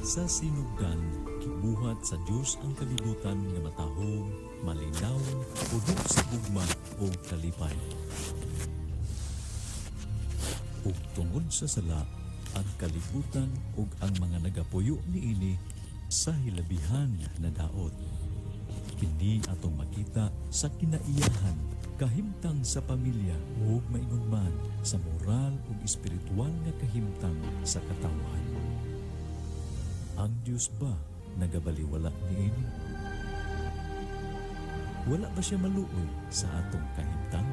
Sa sinugdan, gibuhat sa Dios ang kalibutan nga matahom, malinaw, puno sa gugma ug kalipay. Ug tungod sa sala, ang kalibutan ug ang mga nagapuyo niini sa hilabihan na daot. Kini atong makita sa kinaiyahan, kahimtang sa pamilya ug maingon man sa moral ug espiritual nga kahimtang sa katawhan. Ang Dios ba nagabaliwala niini? Wala ba siya maluoy sa atong kahimtang?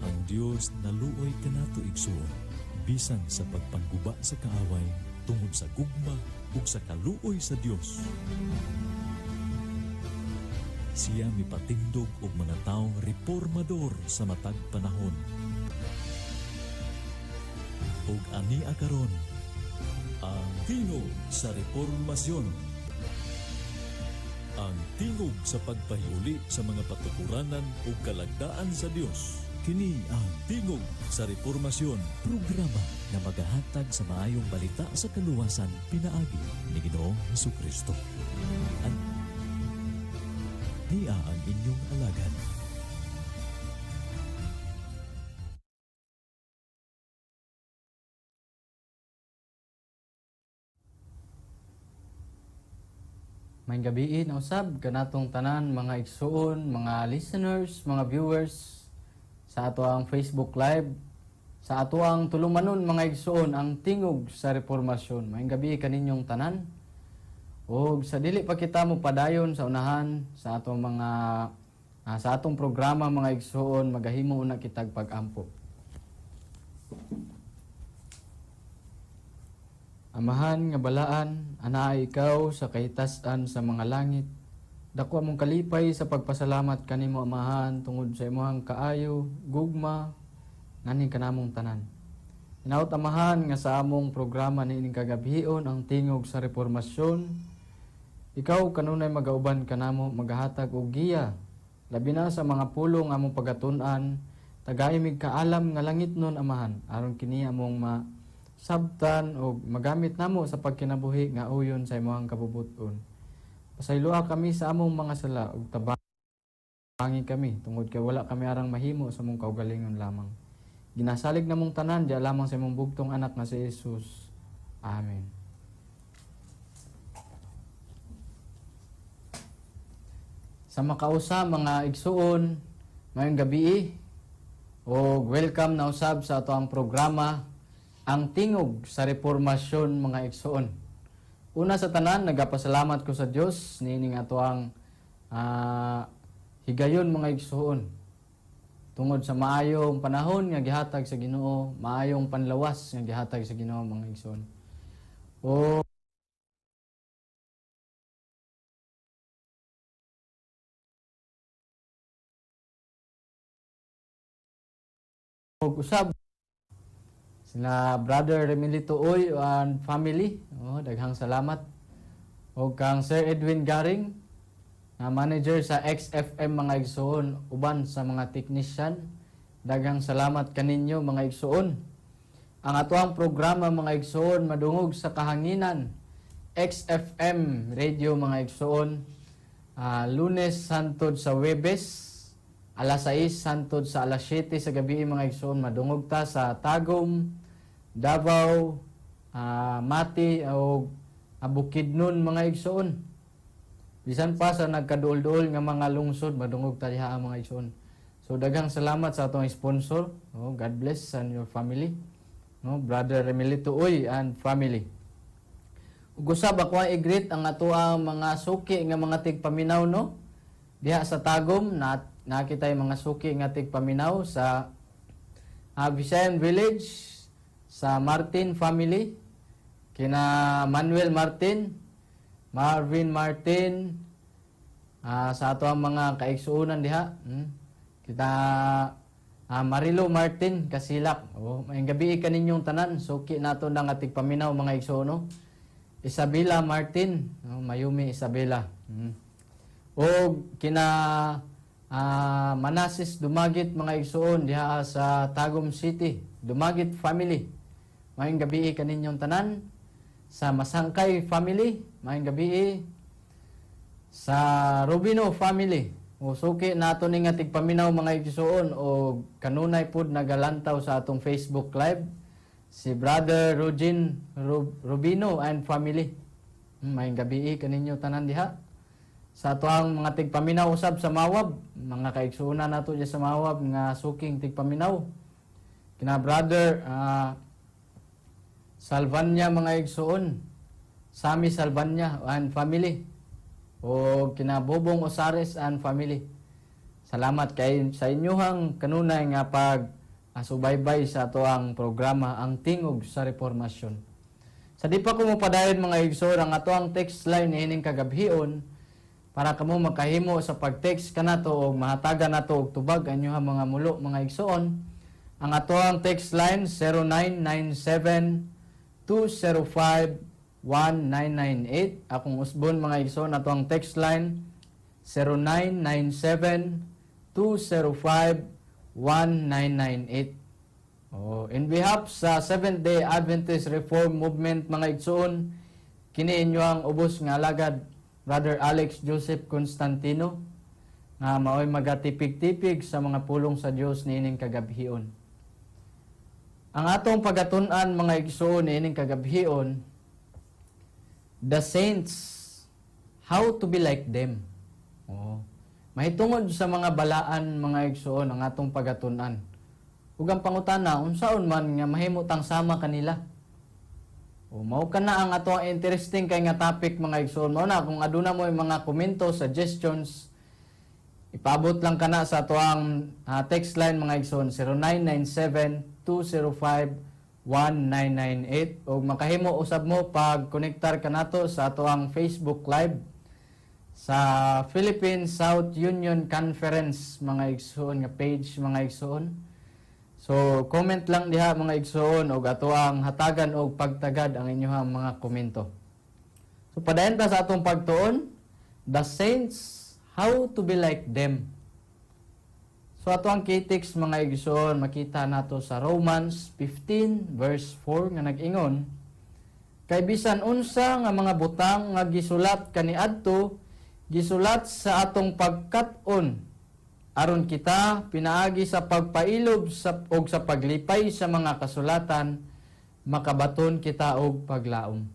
Ang Dios naluoy kanato, igsuon, bisan sa pagpangguba sa kaaway tungod sa gugma ug sa kaluoy sa Dios. Siya mipatindog og mga taong reformador sa matag panahon. Ug ani karon ang Tingog sa Reformasyon. Ang tingog sa pagpahiuli sa mga patukuranan ug kalagdaan sa Dios. Kini ang Tingog sa Reformasyon, programa nga magahatag sa maayong balita sa kaluwasan pinaagi ni Ginoong Hesukristo. Ania ang inyong alagad. Maayong gabii na usab kanatong tanan, mga igsuon, mga listeners, mga viewers sa ato ang Facebook Live, sa ato ang tulumanon, mga igsuon, ang Tingog sa Reformasyon. Maayong gabii kaninyong tanan. Og sa dili pa kita mo padayon sa unahan sa atong mga sa atong programa, mga igsuon, magahimo una kitag pag-ampo. Amahan nga balaan, anaa ikaw sa kahitasan sa mga langit. Dako among kalipay sa pagpasalamat kanimo, Amahan, tungod sa imong kaayo, gugma nganing kanamong tanan. Hinaut, Amahan, nga sa among programa niining kagabhion, ang Tingog sa Reformasyon, ikaw kanunay magauban kanamo, magahatag og giya, labi na sa mga pulong among pagatun-an. Tagai mig kaalam nga langitnon, Amahan, aron kini among ma sabtan o magamit namo sa pagkinabuhi nga uyon sa imong kabubuton. Pasayloa kami sa among mga sala ug tabangi kami tungod kay wala kami arang mahimo sa among kaugalingon lamang. Ginasalig namong tanan diya lamang sa imong bugtong anak nga si Jesus. Amen. Sa makausa, mga igsuon, maayong gabii og welcome na usab sa ato ang programa, ang Tingog sa Reformasyon, mga igsuon. Una sa tanan, nagapasalamat ko sa Dios niining ato ang higayon, mga igsuon. Tungod sa maayong panahon nga gihatag sa Ginoo, maayong panlawas nga gihatag sa Ginoo, mga igsuon. O usab sila Brother Remilito Uy and family, oh, daghang salamat. O kang Sir Edwin Garing, na manager sa XFM, mga igsuon, uban sa mga technician. Daghang salamat kaninyo, mga igsuon. Ang atuang programa, mga igsuon, madungog sa kahanginan XFM Radio, mga igsuon. Lunes hantod sa Webes, alas 6 hantod sa alas 7 sa gabi, mga igsuon, madungog ta sa Tagum, Davao, Mati o Bukidnon, mga igsuon. Bisan pa sa nagkaduol-duol nga mga lungsod, madungog ta diha, mga igsuon. So daghang salamat sa atong sponsor. Oh, God bless and your family. No, Brother Remilito Uy and family. Ug usab ako ang i-greet ang atoang mga suki nga mga tigpaminaw, no. Diha sa Tagum na nakita yung mga suki nga tigpaminaw sa Visayan Village, sa Martin family, kina Manuel Martin, Marvin Martin, sa ato ang mga kaigsuonan diha. Kita Marilo Martin Kasilak. Oh, maayong gabi kaninyong tanan, suki nato na nga tigpaminaw, mga igsuon, no? Isabela Martin, oh, Mayumi Isabela. O kina Manasis Dumagit, mga igsuon, diha sa Tagum City, Dumagit family. Maayong gabii kaninyong tanan. Sa Masangkay family, maayong gabii. Sa Rubino family, o suki nato ni nga tigpaminaw, mga igsuon, o kanunay pud nagalantaw sa atong Facebook Live, si Brother Rugin Rubino and family. Maayong gabii kaninyo tanan diha. Sa atoang mga tigpaminaw usab sa Mawab, mga kaigsuonan nato diya sa Mawab nga suking tigpaminaw. Kina Brother Salvanya, mga igsuon, Sami Salvanya and family. O kina Bobong Osares and family. Salamat kay sa inyuhang kanunay nga pag subaybay sa atoang programa, Ang Tingog sa Reformasyon. Sa di pa ko mopadayon, mga igsoon, ang atoang text line niining kagabhion para kamo makahimo sa pag-text kanato og mahatagan nato og tubag ang inyong mga mulo, mga igsoon. Ang atoang text line, 0997 205 1998. Akong usbon, mga igsoon, atoang text line, 0997 205 1998. Oh, in behalf sa Seventh Day Adventist Reform Movement, mga igsoon, kini inyo ang ubos nga alagad, Brother Alex Joseph Constantino, nga maoy magatipig-tipig sa mga pulong sa Dios niining kagabhion. Ang atong pagatun-an, mga igsoon, niining kagabhion, the saints, how to be like them. Oh. Mahitungod sa mga balaan, mga igsoon, ang atong pagatun-an. Ug ang pangutana, unsaon man nga mahimo tang sama kanila? O mao kana ang ato ang interesting kay nga topic, mga igsoon. Mao na kung aduna mo mga komento, suggestions, ipaabot lang kana sa atoang text line, mga igsoon, 0997 205 1998, o makahimo usab mo pag konektar kanato sa atoang Facebook Live sa Philippine South Union Conference, mga igsoon, nga page, mga igsoon. So comment lang diha, mga igsoon, og ato ang hatagan og pagtagad ang inyong mga komento. So padayon ta sa atong pagtuon, the saints, how to be like them. So ato ang key text, mga igsoon, makita nato sa Romans 15 verse 4 nga nag-ingon, "Kay bisan unsa nga mga butang nga gisulat kaniadto, gisulat sa atong pagkat-on, aron kita pinaagi sa pagpailob sa og sa paglipay sa mga kasulatan makabaton kita og paglaom."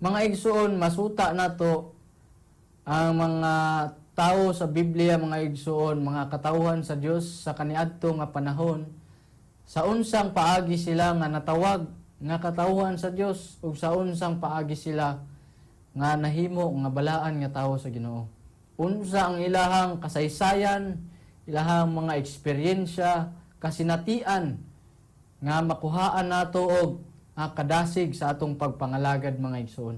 Mga igsoon, masuta nato ang mga tao sa Biblia, mga igsoon, mga katawhan sa Dios sa kaniadto nga panahon, sa unsang paagi sila nga natawag nga katawhan sa Dios ug sa unsang paagi sila nga nahimo nga balaan nga tawo sa Ginoo. Unsa ang ilahang kasaysayan, ilahang mga eksperyensya, kasinatian nga makuhaan nato og kadasig sa atong pagpangalagad, mga igsoon.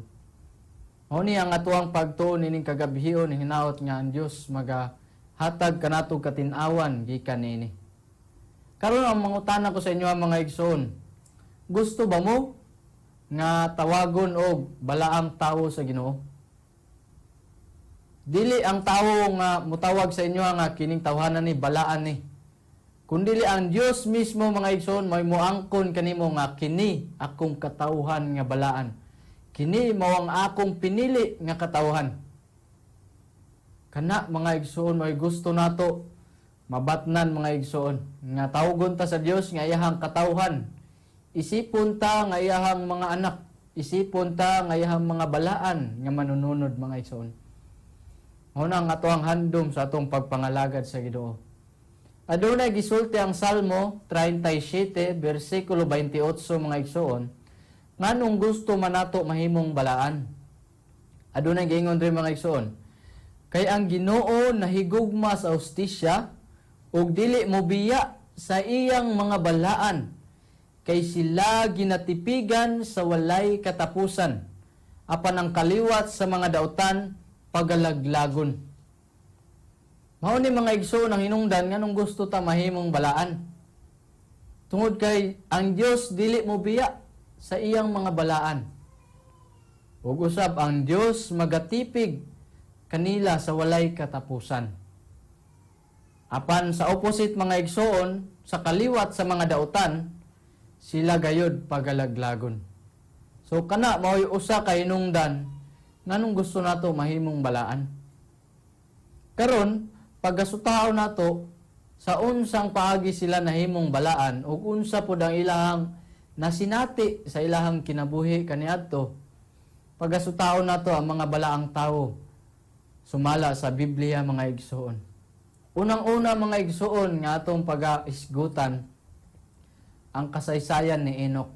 Mao ni ang atoang pagtuon ining kagabhion, hinaot nga ang Dios magahatag kanato katin-awan gikan niini. Karon, ang mangutana ko sa inyo, ang mga igsoon, gusto ba mo nga tawagon og balaang tawo sa Ginoo? Dili ang tawo nga mutawag sa inyo nga kining tawhana ni balaan ni. Kundili ang Dios mismo, mga igsoon, may moangkon kanimo nga kini akong katawhan nga balaan. Kini mao ang akong pinili nga katawhan. Kana, mga igsoon, may gusto nato mabatnan, mga igsoon, nga tawgon ta sa Dios nga iyahang katawhan. Isipon ta nga iyahang mga anak, isipon ta nga iyahang mga balaan nga manununod, mga igsoon. Mao na ang atoang handom sa atong pagpangalagad sa Ginoo. Adunay gisulti ang Salmo 37 bersikulo 28, mga igsoon, nganong gusto man nato mahimong balaan. Adunay giingon diri, mga igsoon, "Kay ang Ginoo nahigugma sa hustisya ug dili mobiya sa iyang mga balaan, kay sila ginatipigan sa walay katapusan, apan ang kaliwat sa mga dautan pagalaglagon." Mao ni, mga igsoon, ang hinungdan nganong gusto ta mahimong balaan. Tungod kay ang Dios dili mobiya sa iyang mga balaan. Ug usab ang Dios magatipig kanila sa walay katapusan. Apan sa opposite, mga igsoon, sa kaliwat sa mga dautan, sila gayod pagalaglagon. So kana mao'y usa ka hinungdan nganong gusto nato mahimong balaan. Karon, pagkasutaon nato sa unsang paagi sila nahimong balaan ug unsa pud ang ilahang nasinati sa ilahang kinabuhi kaniadto. Pagasutaon nato ang mga balaang tawo sumala sa Biblia, mga igsoon. Unang-una, mga igsoon, nga atong pagaisgutan ang kasaysayan ni Enoch.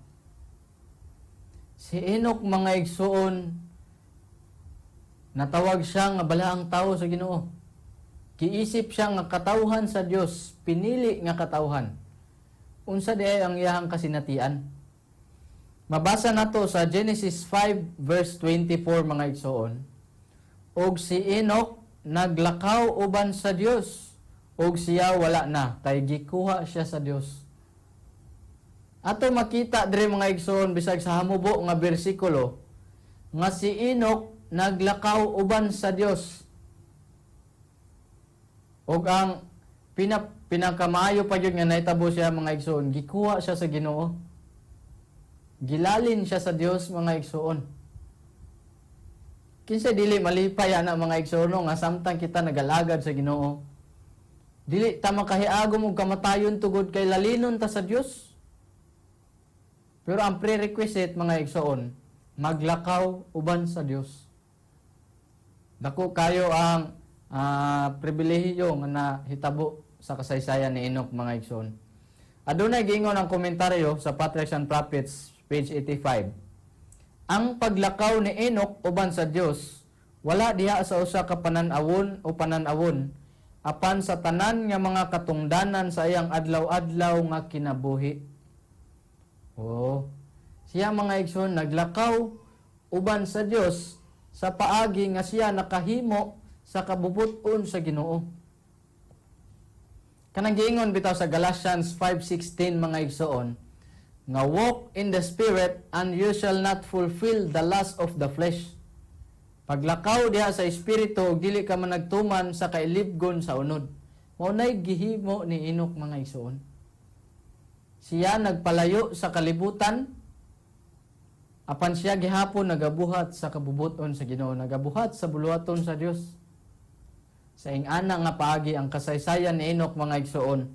Si Enoch, mga igsoon, natawag siya nga balaang tao sa Ginoo. Giisip siya nga katawhan sa Dios, pinili nga katawhan. Unsa diay ang iyahang kasinatian? Mabasa nato sa Genesis 5 verse 24, mga igsoon. "Og si Enoch naglakaw uban sa Dios, ug siya wala na kay gikuha siya sa Dios." Ato makita diri, mga igsoon, bisag sa hamubo nga bersikulo, nga si Enoch naglakaw uban sa Dios. Ug ang pinakamaayo pa gyud nga nahitabo siya, mga igsoon, gikuha siya sa Ginoo. Gilalin siya sa Dios, mga igsoon. Kinsa dili malipay ana, mga igsoon, no, nga samtang kita nagalagad sa Ginoo, dili ta makahiagom og kamatayon tugod kay lalinon ta sa Dios? Pero ang prerequisite, mga igsoon, maglakaw uban sa Dios. Dako kayo ang pribilehiyo nga nahitabo sa kasaysayan ni Enoch, mga igsoon. Adunay giingon ang komentaryo sa Patriarchs and Prophets, page 85. Ang paglakaw ni Enoch uban sa Dios wala diha sa usa ka panan-awon o panan-awon, apan sa tanan nga mga katungdanan sa iyang adlaw-adlaw nga kinabuhi. Oh. Siya, mga igsoon, naglakaw uban sa Dios sa paagi nga siya nakahimo sa kabubut-on sa Ginoo. Kanang giingon bitaw sa Galatians 5:16, mga igsoon, nga "Walk in the Spirit and you shall not fulfill the lust of the flesh." Paglakaw diha sa Espiritu ug dili ka man nagtuman sa kailibgon sa unod. Mao nay gihimo ni Enoch, mga igsoon. Siya nagpalayo sa kalibutan, apan siya gihapon nagabuhat sa kabubuton sa Ginoo, nagabuhat sa buluhaton sa Dios. Sa ingana nga paagi ang kasaysayan ni Enoch, mga igsoon,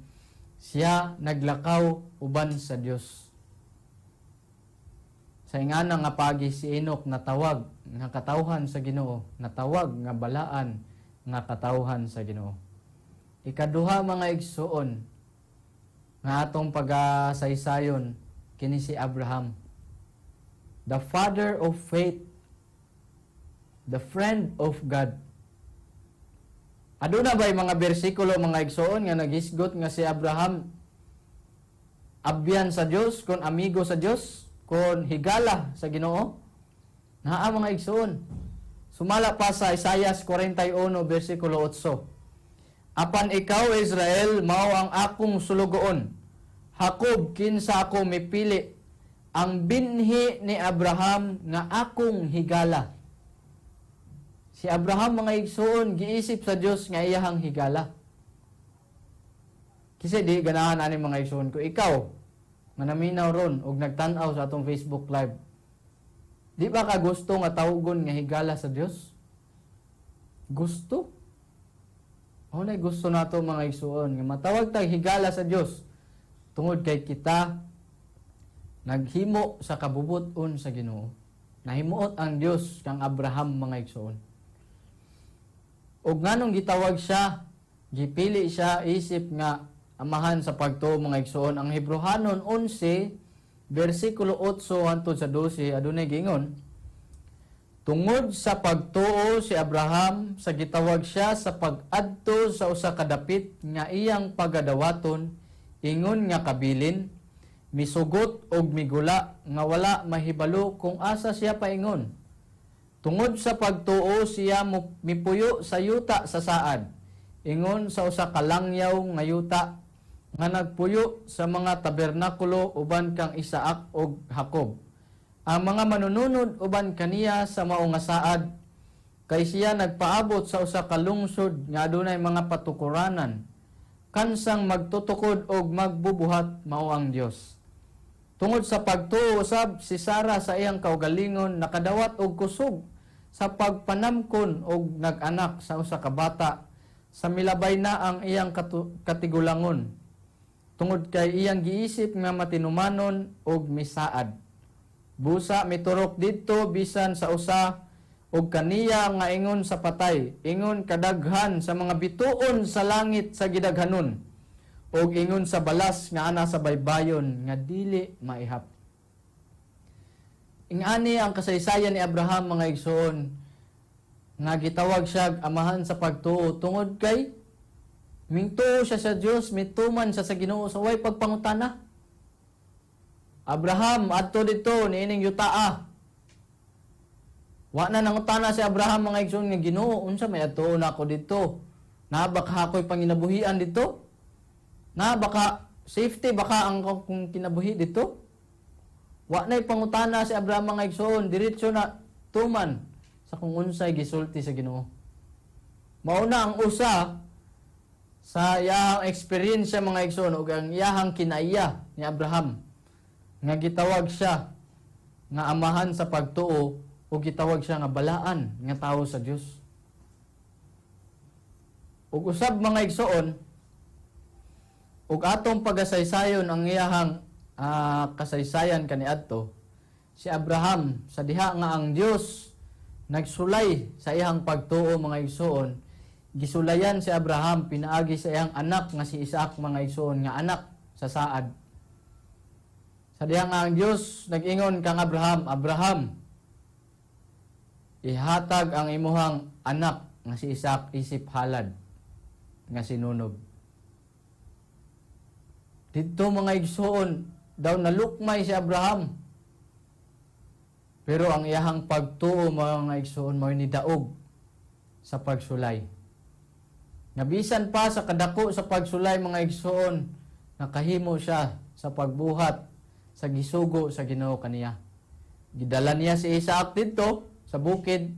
siya naglakaw uban sa Dios. Sa ingana nga paagi si Enoch natawag nga katawhan sa Ginoo, natawag nga balaan nga katawhan sa Ginoo. Ikaduha, mga igsoon, nga atong pagasaysayon kini si Abraham. The father of faith, the friend of God. Aduna ba'y mga bersikulo, mga igsoon, nga naghisgot nga si Abraham abyan sa Dios, kon amigo sa Dios, kon higala sa Ginoo? Naa, mga igsoon. Sumala pa sa Isaias 41 bersikulo 8. "Apan ikaw, Israel, mao ang akong sulugoon. Jacob, kinsa ako mipili, ang binhi ni Abraham nga akong higala." Si Abraham, mga igsoon, giisip sa Dios nga iyahang higala. Kasi di ganahan ani, mga igsoon, ko ikaw nga naminaw ron og nagtan-aw sa atong Facebook Live. Di ba ka gusto nga tawgon nga higala sa Dios? Gusto. Mao na gusto nato, mga igsoon, nga matawag tag higala sa Dios tungod kay kita naghimo sa kabubut-on sa Ginoo. Nahimuot ang Dios kang Abraham, mga igsoon. Ug nganong gitawag siya, gipili siya isip nga amahan sa pagtuo, mga igsoon? Ang Hebrohanon 11 bersikulo 8 hangtod sa 12, adunay giingon: "Tungod sa pagtuo si Abraham, sa gitawag siya sa pag-adto sa usa ka dapit nga iyang pagadawaton, ingon nga kabilin, misugot og migula nga wala mahibalo kung asa siya paingon. Tungod sa pagtuo siya mipuyo sa yuta sa saad, ingon sa usa ka langyaw nga yuta, nga nagpuyo sa mga tabernakulo uban kang Isaac ug Jacob, ang mga manununod uban kaniya sa mao nga saad, kay siya nagpaabot sa usa ka lungsod nga adunay mga patukuranan, kansang magtutukod og magbubuhat mao ang Dios." Tungod sa pagtuo usab, si Sara sa iyang kaugalingon nakadawat og kusog sa pagpanamkon og nag-anak sa usa ka bata sa milabay na ang iyang katigulangon, tungod kay iyang giisip nga matinumanon og misaad. Busa miturok didto bisan sa usa og kaniya nga ingon sa patay, ingon kadaghan sa mga bituon sa langit sa gidaghanon, og ingon sa balas nga ana sa baybayon nga dili maihap. Ingani ang kasaysayan ni Abraham, mga igsoon, nga gitawag siya amahan sa pagtuo tungod kay mingtuo siya sa Dios, mituman siya sa Ginoo sa way pagpangutana. "Abraham, adto didto niining yutaa." Wa na nangutana si Abraham, mga igsoon, nga, "Ginoo, unsa may adtuon ako didto? Na baka ako'y panginabuhian didto? Na baka safety baka ang akong kinabuhi didto?" Wa na'y pangutana si Abraham, mga igsoon, diretso na tuman sa kung unsay gisulti sa Ginoo. Mauna ang usa sa iyahang eksperyensya, mga igsoon, ug ang iyahang kinaiya ni Abraham nga gitawag siya nga amahan sa pagtuo o gitawag siya nga balaan nga tawo sa Dios. Ug usab, mga igsoon, ug atong pagasaysayon ang iyahang kasaysayan kaniadto, si Abraham, sa diha nga ang Dios nagsulay sa iyang pagtuo, mga igsoon, gisulayan si Abraham pinaagi sa iyang anak nga si Isaac, mga igsoon, nga anak sa saad. Sa diha nga ang Dios nag-ingon kang Abraham, "Abraham, ihatag ang imuhang anak nga si Isaac isip halad nga sinunog." Didto, mga igsoon, daw nalukmay si Abraham. Pero ang iyahang pagtuo, mga igsoon, mao nidaog sa pagsulay. Nga bisan pa sa kadako sa pagsulay, mga igsoon, nakahimo siya sa pagbuhat sa gisugo sa Ginoo kaniya. Gidala niya si Isaac didto sa bukid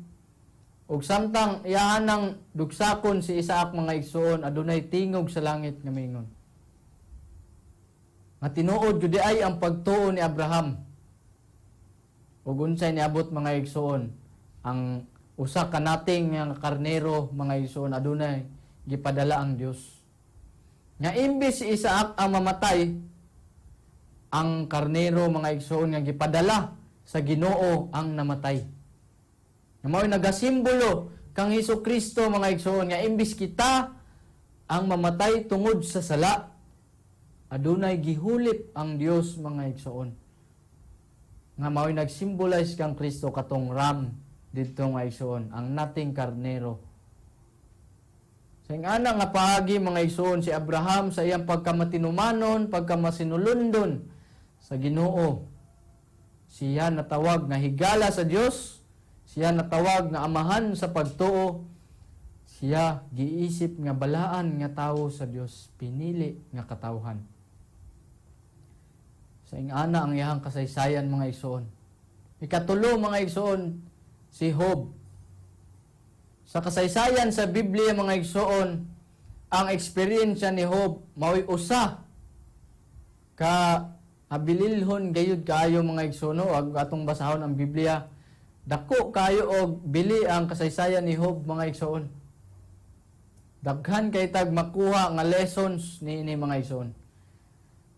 ug samtang iyahan ng dugsakon si Isaac, mga igsoon, adunay tingog sa langit nga miingon. Nga tinuod jud ay ang pagtuo ni Abraham. Ug unsay niabot, mga igsoon, ang usa ka nating nga karnero, mga igsoon, adunay gipadala ang Dios. Nga imbes si Isaac ang mamatay, ang karnero, mga igsoon, nga gipadala sa Ginoo ang namatay. Nga mao'y nagasimbolo kang Hesus Kristo, mga igsoon, nga imbes kita ang mamatay tungod sa sala, adunay gihulip ang Dios, mga igsoon. Nga mao'y nagsimbolize kang Kristo, katong ram didto nga igsoon, ang nating karnero. Sa ingana nga paagi, mga igsoon, si Abraham sa iyang pagkamatinumanon, pagkamasinulundon sa Ginoo, siya natawag nga higala sa Dios, siya natawag nga amahan sa pagtuo, siya giisip nga balaan nga tawo sa Dios, pinili nga katawhan. Sa ingana ang iyahang kasaysayan, mga igsoon. Ikatulo, mga igsoon, si Job. Sa kasaysayan sa Biblia, mga igsoon, ang eksperyensya ni Job mao'y usa ka abililhon gayud kaayo, mga igsoon, no? Ag atong basahon ang Biblia, dako kaayo og bili ang kasaysayan ni Job, mga igsoon. Daghan kay tag makuha nga lessons niini, mga igsoon.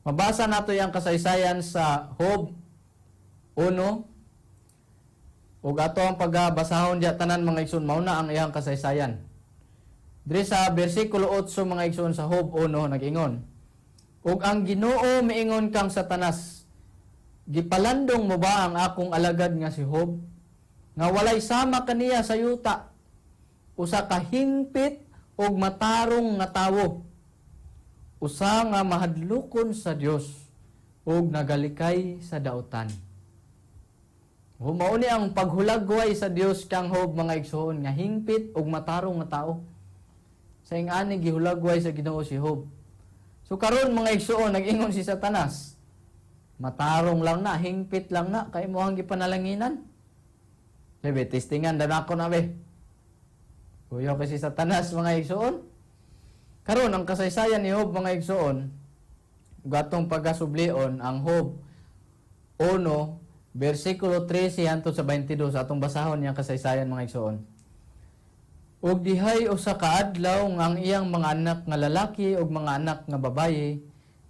Mabasa nato yang kasaysayan sa Job 1 ug ato ang pagabasahon diya tanan, mga igsoon, mao na ang iyang kasaysayan. Diri sa bersikulo 8, mga igsoon, sa Job 1, nag-ingon, "Ug ang Ginoo miingon kang Satanas, 'Gipalandong mo ba ang akong alagad nga si Job nga walay sama kaniya sa yuta, usa ka hingpit ug matarong nga tawo, usa nga mahadlokon sa Dios ug nagalikay sa dautan?'" Mao ni ang paghulagway sa Dios kang Job, mga igsoon, nga hingpit ug matarong nga tao. Sa ingani gihulagway sa Ginoo si Job. So karon, mga igsoon, nag-ingon si Satanas, "Matarong lang na, hingpit lang na, kay mo ang gipanalanginan. Bebe, testingan dan ako na be." Kuya kay si Satanas, mga igsoon. Karon ang kasaysayan ni Job, mga igsoon, gatong pagkasublion ang Job 1 versikulo 13 hangtod sa 22, atong basahon niyang kasaysayan, mga igsoon. Ug dihay usa ka adlaw nga ang iyang mga anak nga lalaki ug mga anak nga babaye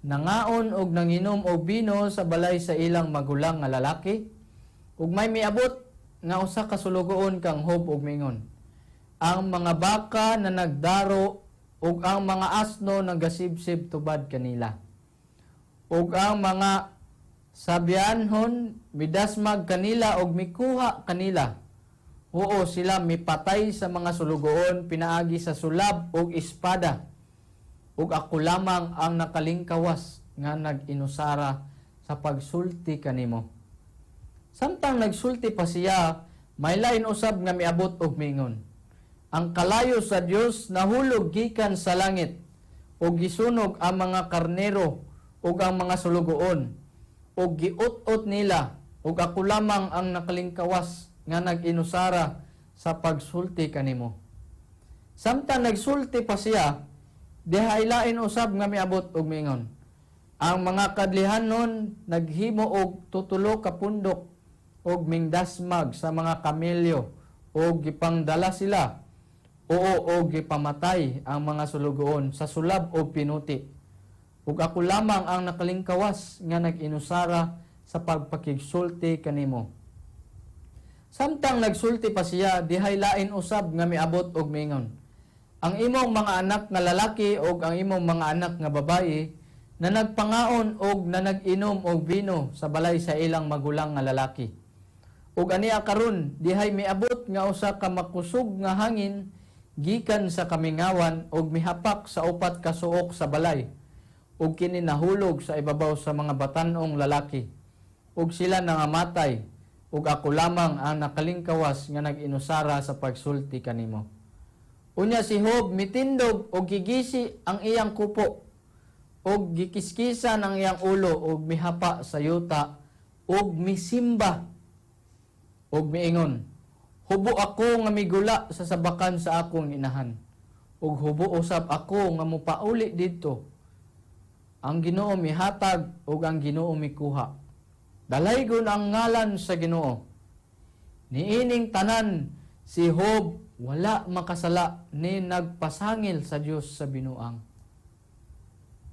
nangaon og nanginom og bino sa balay sa ilang magulang nga lalaki, ug may miabot nga usa ka sulugoon kang Job ug mingon, "Ang mga baka na nagdaro ug ang mga asno nagasibsib tubad kanila ug ang mga Sabianhon midasmag kanila og mikuha kanila. Oo, sila mipatay sa mga sulugoon pinaagi sa sulab ug espada. Ug ako lamang ang nakalingkawas nga nag-inusara sa pagsulti kanimo." Samtang nagsulti pa siya, may lain usab nga miabot og mingon, "Ang kalayo sa Dios nahulog gikan sa langit ug gisunog ang mga karnero ug ang mga sulugoon ug giut-ot nila, ug ako lamang ang nakalingkawas nga nag-inusara sa pagsulti kanimo." Samtang nagsulti pa siya, diha lain usab nga miabot og mingon, "Ang mga kadlihanon naghimo og tutulo ka pundok ug mingdasmag sa mga kamelyo ug gipangdala sila. Oo, og gipamatay ang mga sulugoon sa sulab og pinuti. Ug ako lamang ang nakalingkawas nga nag-inusara sa pagpakigsulti kanimo." Samtang nagsulti pa siya, dihay lain usab nga miabot og mingon, "Ang imong mga anak nga lalaki ug ang imong mga anak nga babayi na nagpangaon og na nag-inom og bino sa balay sa ilang magulang nga lalaki. Ug ania karon dihay miabot nga usa ka makusog nga hangin gikan sa kamingawan ug mihapak sa upat ka suok sa balay, ug kini nahulog sa ibabaw sa mga batan-ong lalaki ug sila nangamatay, ug ako lamang ang nakalingkawas nga nag-inusara sa pagsulti kanimo." Unya si Job mitindog og gigisi ang iyang kupo ug gikiskisan ang iyang ulo ug mihapa sa yuta ug misimba ug miingon, "Hubo ako nga migula sa sabakan sa akong inahan ug hubo usab ako nga mopauli didto. Ang Ginoo mihatag ug ang Ginoo mikuha. Dalaygon ang ngalan sa Ginoo." Niining tanan si Job wala makasala ni nagpasangil sa Dios sa binuang.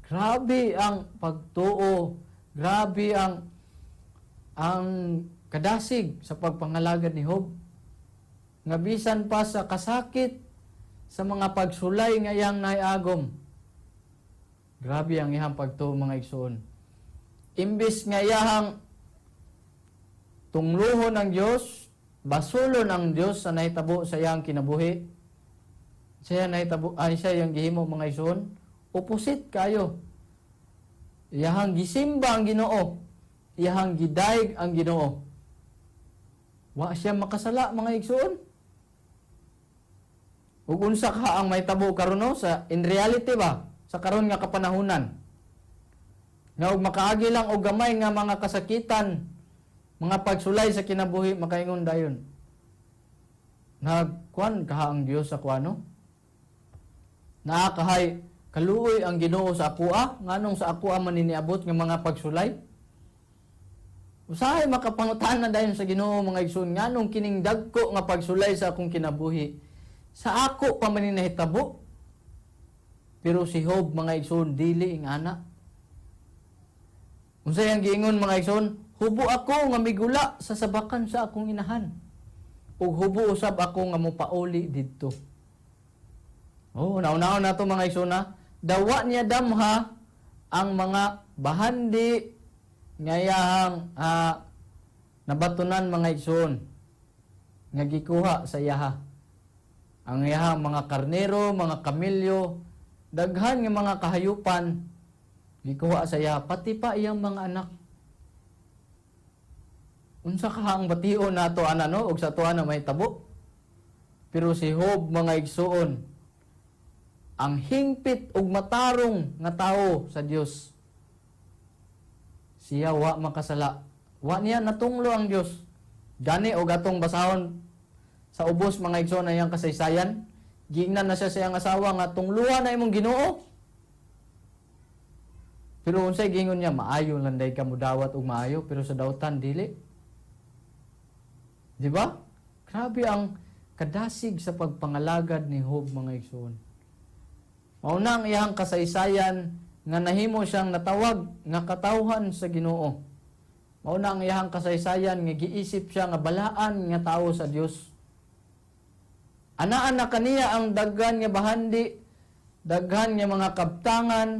Grabe ang pagtuo, grabe ang kadasig sa pagpangalagad ni Job. Nga bisan pa sa kasakit, sa mga pagsulay nga iyang naiagom. Grabe ang iyang pagtuo, mga igsoon. Imbis nga iyahang tungluhon ang Dios, basulon ang Dios sa nahitabo sa iyang kinabuhi. Siya nahitabo ay siya yung gihimo, mga igsoon, opposite kayo. Iyahang gisimba ang Ginoo. Iyahang gidayeg ang Ginoo. Wa siya makasala, mga igsoon. Ug unsa ka ang mahitabo karon, no, sa in reality ba sa karon nga kapanahunan? Nga og makaagi lang og gamay nga mga kasakitan, mga pagsulay sa kinabuhi, makaingon dayon. Nagkuan kaha ang Dios sa kuano? Naa kahay kaluoy ang Ginoo sa akoa, nganong sa akoa man niabot nga mga pagsulay? Usahay makapangutan na dayon sa Ginoo, mga igsoon, nganong kining dagko nga pagsulay sa akong kinabuhi sa ako pa man ni nahitabo? Pero si Job, mga igsoon, dili ing ana. Unsay ang giingon, mga igsoon? "Hubo ako nga migula sa sabakan sa akong inahan. Ug hubo usab ako nga mopauli didto." Oh, nauna na to, mga igsoon, ha. Dawa niya damha ang mga bahandi nga iyahang nabatunan, mga igsoon, nga gikuha sa iyaha. Ang iyahang mga karnero, mga kamilyo, daghan nga mga kahayupan gikuha sa iya, pati pa iyang mga anak. Unsa ka ang bation nato ana, no, ug sa atoa na mahitabo? Pero si Job, mga igsuon, ang hingpit ug matarong nga tawo sa Dios. Siya wa makasala. Wa niya natunglo ang Dios. Gani og atong basahon sa ubos, mga igsoon, na iyang kasaysayan, giingnan na siya sa iyang asawa nga tungluha na imong Ginoo. Pero unsay giingon niya, maayo lang day ka mudawat og maayo, pero sa dautan dili. Di ba? Grabe ang kadasig sa pagpangalagad ni Job, mga igsoon. Mao na ang iyang kasaysayan nga nahimo siyang natawag nga katawhan sa Ginoo. Mao na ang iyang kasaysayan nga giisip siya nga balaan nga tawo sa Dios. Anaan na kaniya ang daghan nga bahandi, daghan nga mga kabtangan,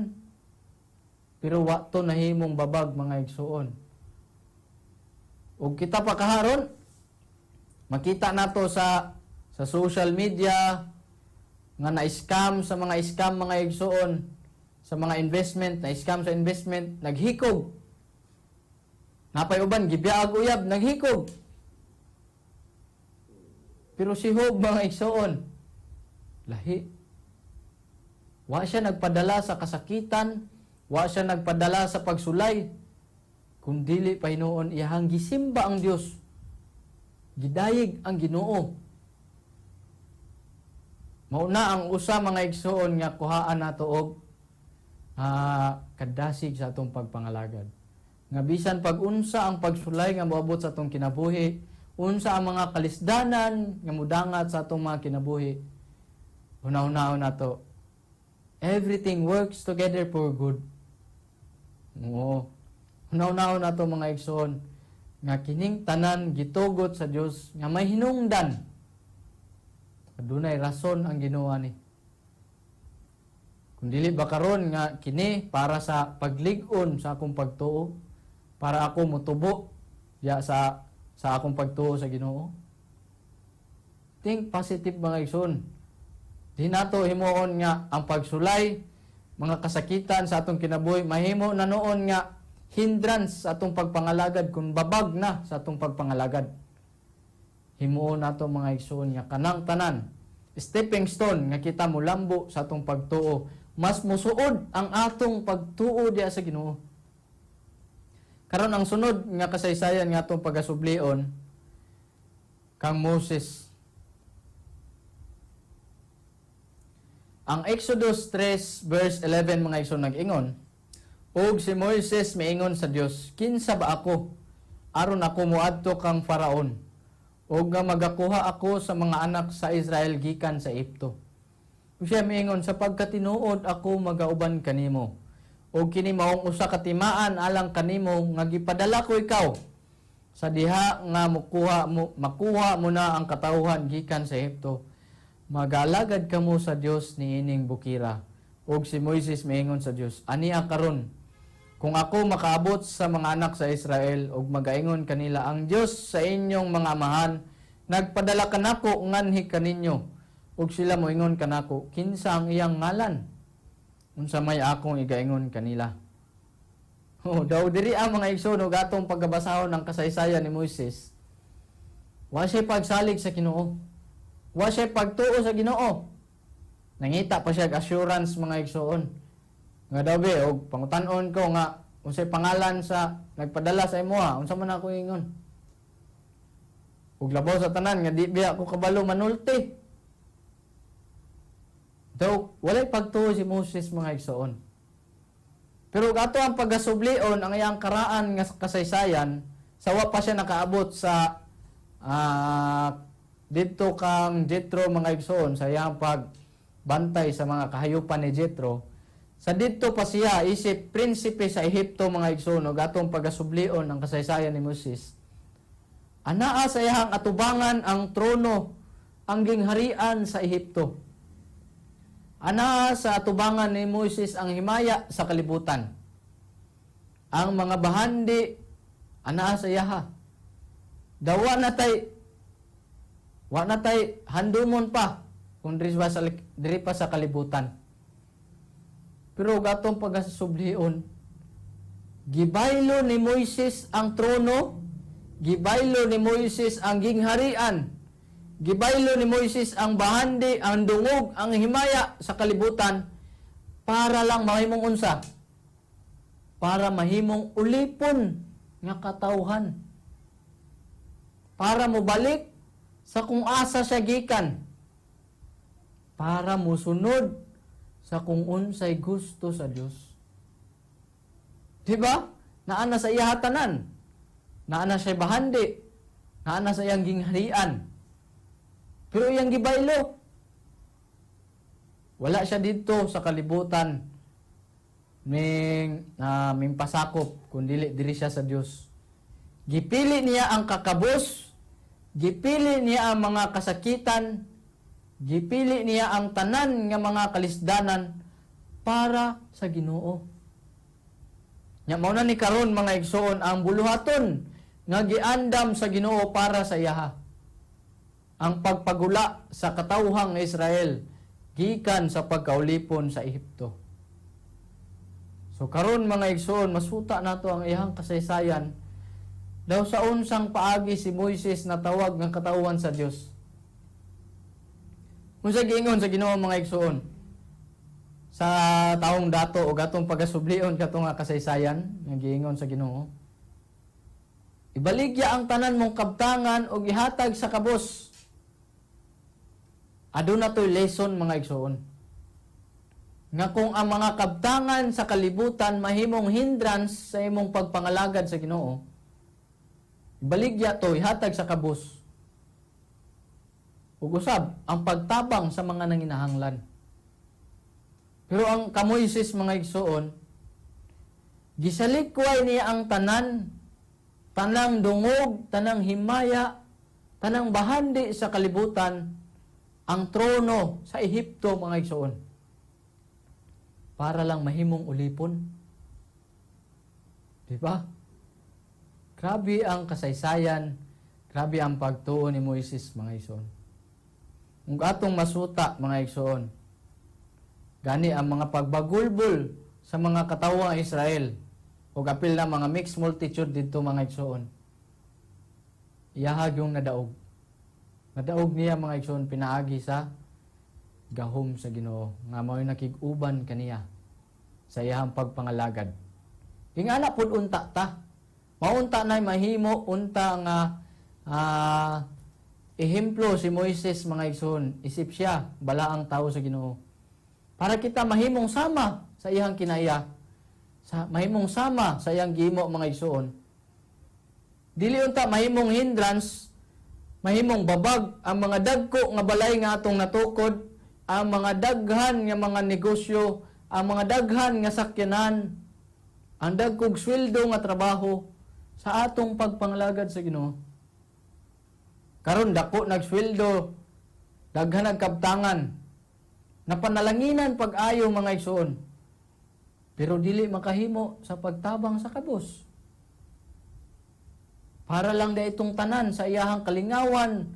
pero wa to nahimong babag, mga igsoon. Ug kita pa kaharon, makita nato sa social media nga na-scam sa mga scam, mga igsoon, sa mga investment, na-scam sa investment, naghikog. Napay uban gibiyaag uyab, naghikog. Pero si Job, mga igsoon, lahi. Wa siya nagpadala sa kasakitan, wa siya nagpadala sa pagsulay, kung dili pa hinuon iyahang gisimba ang Dios. Gidayeg ang Ginoo. Mao na ang usa, mga igsoon, nga kuhaan nato og kadasig sa atong pagpangalagad. Nga bisan pag unsa ang pagsulay nga moabot sa atong kinabuhi, unsa ang mga kalisdanan nga mudangat sa atong mga kinabuhi, hunahunahon nato, everything works together for good. Oo. Hunahunahon nato, mga igsoon, nga kining tanan gitugot sa Dios nga may hinungdan. Adunay rason ang Ginoo ni. Kung dili ba karon nga kini para sa paglig-on sa akong pagtuo, para ako motubo ya sa akong pagtuo sa Ginoo. Think positive, mga igsoon. Di nato himuon nga ang pagsulay, mga kasakitan sa atong kinabuhi mahimo na noon nga hindrance sa atong pagpangalagad kung babag na sa atong pagpangalagad. Himuon nato, mga igsoon, nga kanang tanan stepping stone nga kita mulambo sa atong pagtuo, mas musuod ang atong pagtuo diya sa Ginoo. Karon, ang sunod nga kasaysayan nga atong pagasublion, kang Moses. Ang Exodus 3 verse 11, mga igsoon, nag-ingon, "Ug si Moises miingon sa Dios, 'Kinsa ba ako aron ako moadto kang Faraon ug nga magakuha ako sa mga anak sa Israel gikan sa Ehipto?' Ug siya miingon, 'Sapagkat tinuod ako magauban kanimo. Ug kini maong usa ka timaan alang kanimo nga gipadala ko ikaw sa diha nga mukuha mo, makuha mo na ang katawhan gikan sa Ehipto. Magalagad kamo sa Dios niining bukira.' Ug si Moises miingon sa Dios, 'Ania karon, kung ako makaabot sa mga anak sa Israel ug magaingon kanila, "Ang Dios sa inyong mga amahan nagpadala kanako nganhi kaninyo," ug sila moingon kanako, 'Kinsa ang iyang ngalan?' Unsa may akong igaingon kanila?'" Oh, daw diri ang mga igsoon, ug atong pagkabasahon ng kasaysayan ni Moises. Wa siya pagsalig sa Ginoo. Wa siya pagtuo sa Ginoo. Nangita pa siya og assurance, mga igsoon. Nga daw be, og pangutan-on ko nga unsay pangalan sa nagpadala sa imoha, unsa man ako ingon? Ug labaw sa tanan nga di biya ko kabalo manulti. Daw walay pagtuo si Moses, mga igsoon. Pero ug ato ang pagasublion ang iyang karaan nga kasaysayan sa wa pa siya nakaabot sa didto kang Jethro, mga igsoon, sa iyang pagbantay sa mga kahayupan ni Jethro. Sa didto pa siya isip prinsipe sa Ehipto, mga igsoon, ug atong pagasublion ang kasaysayan ni Moses. Anaa sa iyang atubangan ang trono, ang gingharian sa Ehipto. Anaa sa atubangan ni Moises ang himaya sa kalibutan. Ang mga bahandi anaa sa iyaha. Daw wa na tay handumon pa kung diri pa sa kalibutan. Pero gatong pagasublion, gibaylo ni Moises ang trono, gibaylo ni Moises ang gingharian, gibaylo ni Moises ang bahandi, ang dungog, ang himaya sa kalibutan para lang mahimong unsa? Para mahimong ulipon nga katawhan. Para mobalik sa kung asa siya gikan. Para musunod sa kung unsay gusto sa Dios. Di ba? Naa na sa iya tanan. Naa na siya bahandi. Naa na sa iyang gingharian. Pero iyang gibaylo. Wala siya dito sa kalibutan ming pasakop kun dili diri siya sa Dios. Gipili niya ang kakabos, gipili niya ang mga kasakitan, gipili niya ang tanan nga mga kalisdanan para sa Ginoo. Nya mao na ni karon, mga igsoon, ang buluhaton nga giandam sa Ginoo para sa iyaha. Ang pagpagula sa katawhang Israel gikan sa pagkaulipon sa Ehipto. So karon, mga igsoon, masuta nato ang iyang kasaysayan daw sa unsang paagi si Moises natawag nga katawhan sa Dios. Unsa giingon sa Ginoo, mga igsoon, sa taong dato o atong pagasublion kato nga kasaysayan nga giingon sa Ginoo? "Ibaligya ang tanan mong kabtangan og ihatag sa kabos." Aduna to'y lesson, mga igsoon. Nga kung ang mga kabtangan sa kalibutan mahimong hindrance sa imong pagpangalagad sa Ginoo, ibaligya to, ihatag sa kabos. Ug usab ang pagtabang sa mga nanginahanglan. Pero ang ka Moises, mga igsoon, gisalikway niya ang tanan, tanang dungog, tanang himaya, tanang bahandi sa kalibutan, ang trono sa Ehipto, mga igsoon. Para lang mahimong ulipon. Di ba? Grabe ang kasaysayan, grabe ang pagtuo ni Moises, mga igsoon. Kung atong masuta, mga igsoon, gani ang mga pagbagulbol sa mga katawang Israel ug apil na mga mixed multitude didto, mga igsoon. Iyahag yung nadaog. Nadaog niya, mga igsoon, pinaagi sa gahom sa Ginoo nga mao'y nakig-uban kaniya sa iyahang pagpangalagad. Ingana pud unta ta. Maunta na mahimo unta nga ehemplo si Moises, mga igsoon, isip siya balaang tao sa Ginoo. Para kita mahimong sama sa iyang kinaya, sa mahimong sama sa iyang gihimo, mga igsoon. Dili unta mahimong hindrance, mahimong babag ang mga dagko nga balay nga atong natukod, ang mga daghan nga mga negosyo, ang mga daghan nga sakyanan, ang dagkog sweldo nga trabaho sa atong pagpangalagad sa Ginoo. Karon dako nagsweldo, daghan nagkabtangan, napanalanginan pag-ayo, mga igsoon. Pero dili makahimo sa pagtabang sa kabos. Para lang da itong tanan sa iyahang kalingawan,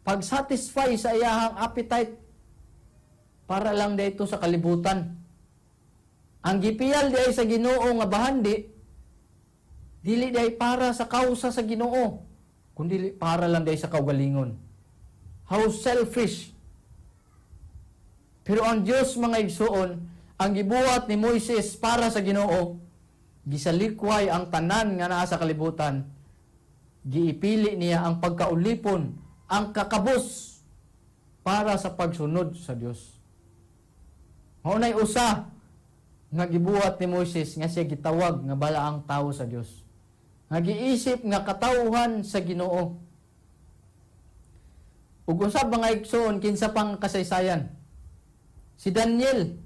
pag-satisfy sa iyahang appetite, para lang da ito sa kalibutan. Ang gipiyal di ay sa Ginoo nga bahandi, dili di ay para sa kausa sa Ginoo, kundi para lang di ay sa kaugalingon. How selfish. Pero ang Dios, mga igsoon, ang gibuhat ni Moises para sa Ginoo, gisalikway ang tanan nga naa sa kalibutan. Giipili niya ang pagkaulipon, ang kakabos para sa pagsunod sa Dios. Mao nay usa nga gibuhat ni Moises nga siya gitawag nga balaang tao sa Dios. Nga giisip nga katawhan sa Ginoo. Ug usab, mga igsoon, kinsa pang kasaysayan? Si Daniel.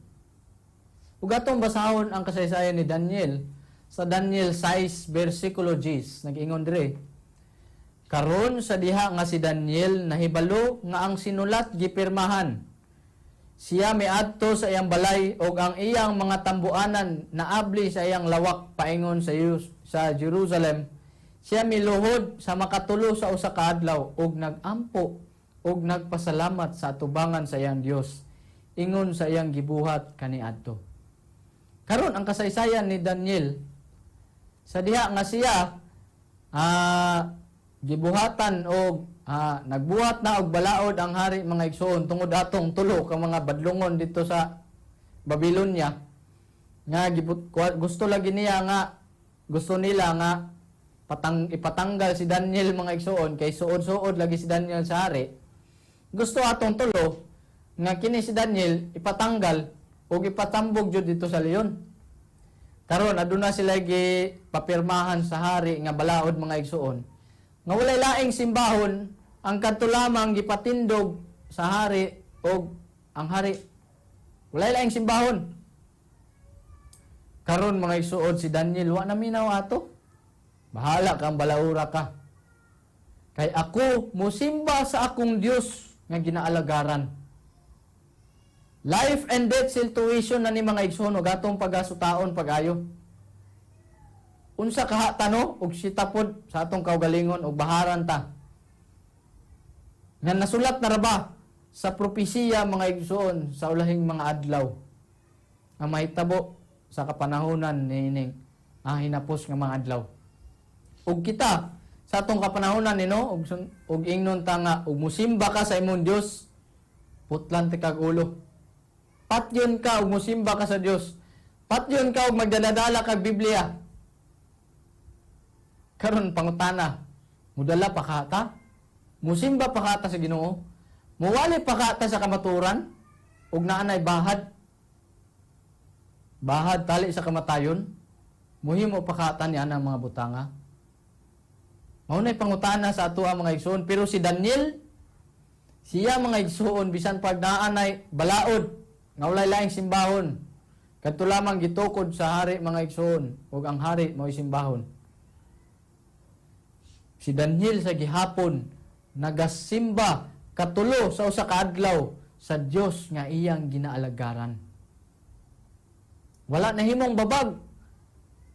Ug atong basahon ang kasaysayan ni Daniel sa Daniel 6 versikulo 10. Nag-ingon dire. Karon sa diha nga si Daniel nahibalo nga ang sinulat gipirmahan, siya miadto sa iyang balay ug ang iyang mga tambuanan naabli sa iyang lawak paingon sa Jerusalem. Siya miluhod sa makatulo sa usa ka adlaw ug nagampo ug nagpasalamat sa atubangan sa iyang Dios ingon sa iyang gibuhat kaniadto. Karon ang kasaysayan ni Daniel sa diha nga siya gibuhatan og nagbuhat na og balaod ang hari, mga igsoon, tungod atong tulo ka mga badlongon dito sa Babylonia nga gusto lagi niya nga gusto nila nga ipatanggal si Daniel, mga igsoon, kay suod-suod lagi si Daniel sa hari. Gusto atong tulo nga kini si Daniel ipatanggal ug ipatambog jud dito sa leon. Karon aduna sila gi papirmahan sa hari nga balaod, mga igsuon, nga walay laing simbahon, ang kadto lamang gipatindog sa hari og ang hari. Walay laing simbahon. Karon, mga igsuon, si Daniel wa na minaw ato. "Bahala kang balaura ka. Kay ako musimba sa akong Dios nga ginaalagaran." Life and death situation na ni, mga igsoon, ug atong pagasutaon pag-ayo. Unsa kaha tano ug sita pod sa atong kaugalingon ug baharan ta. Nga nasulat na ra ba sa propesiya, mga igsoon, sa ulahing mga adlaw nga mahitabo sa kapanahonan niining hinapos nga mga adlaw. Ug kita sa atong kapanahonan nino ug ingnon ta nga ug musimba ka sa imong Dios, putlan ti kag ulo. Patyon ka ug musimba ka sa Dios. Patyon ka ug magdadala kag Biblia. Karon pangutana, mudala pa ka ta? Musimba pa ka ta sa Ginoo? Muwali pa ka ta sa kamaturan? Ug naanay bahad? Bahad tali sa kamatayon? Muhimo pa ka ta ni anang mga butanga? Mao nay pangutana sa ato ang mga igsoon, pero si Daniel, siya, mga igsoon, bisan pag naanay balaod nga walay laing simbahon, kadto lamang gitukod sa hari, mga igsoon, ug ang hari mao'y simbahon. Si Daniel sa gihapon nagasimba katulo sa usa ka adlaw sa Dios nga iyang ginaalagaran. Wala nahimong babag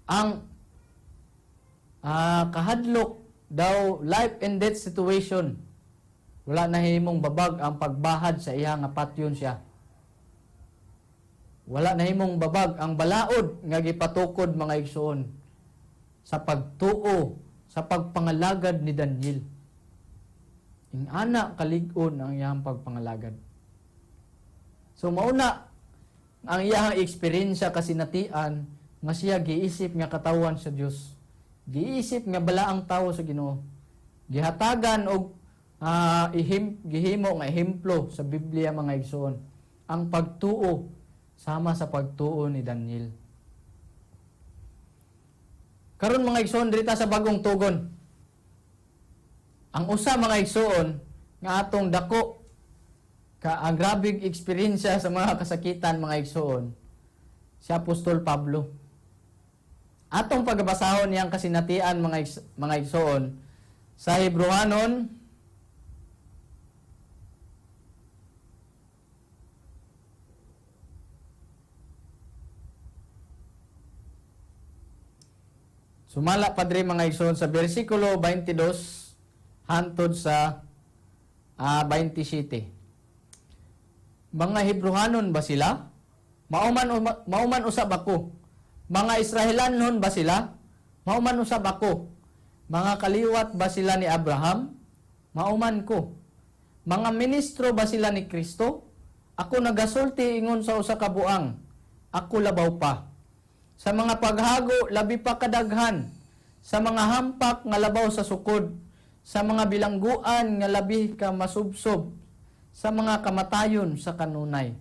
ang kahadlok daw, life and death situation. Wala nahimong babag ang pagbahad sa iya nga patyon siya. Wala nahimong babag ang balaod nga gipatukod, mga igsoon, sa pagtuo sa pagpangalagad ni Daniel. Ingana kalig-on ang iyang pagpangalagad. So mauna ang iyang eksperyensya kasinatian nga siya giisip nga katawan sa Dios. Giisip nga balaang tawo sa Ginoo. Gihatagan og gihimo nga ehemplo sa Biblia, mga igsoon, ang pagtuo sama sa pagtuo ni Daniel. Karon, mga igsoon, dirita sa Bagong Tugon. Ang usa, mga igsoon, nga atong dako ka ang grabeng eksperyensya sa mga kasakitan, mga igsoon, si Apostol Pablo. Atong pagabasahon niyang kasinatian, mga igsoon, sa Hebrewanon sumala, padre, mga igsoon, sa versikulo 22 hantod sa 27. Mga Hebrewanon ba sila? Mauman usab ako. Mga Israelanon ba sila? Mauman usab ako. Mga kaliwat ba sila ni Abraham? Mauman ko. Mga ministro ba sila ni Kristo? Ako nagasulti ingon sa usa ka buang. Ako labaw pa. Sa mga paghago, labi pa kadaghan. Sa mga hampak nga labaw sa sukod. Sa mga bilangguan nga labi ka masubsob. Sa mga kamatayon sa kanunay.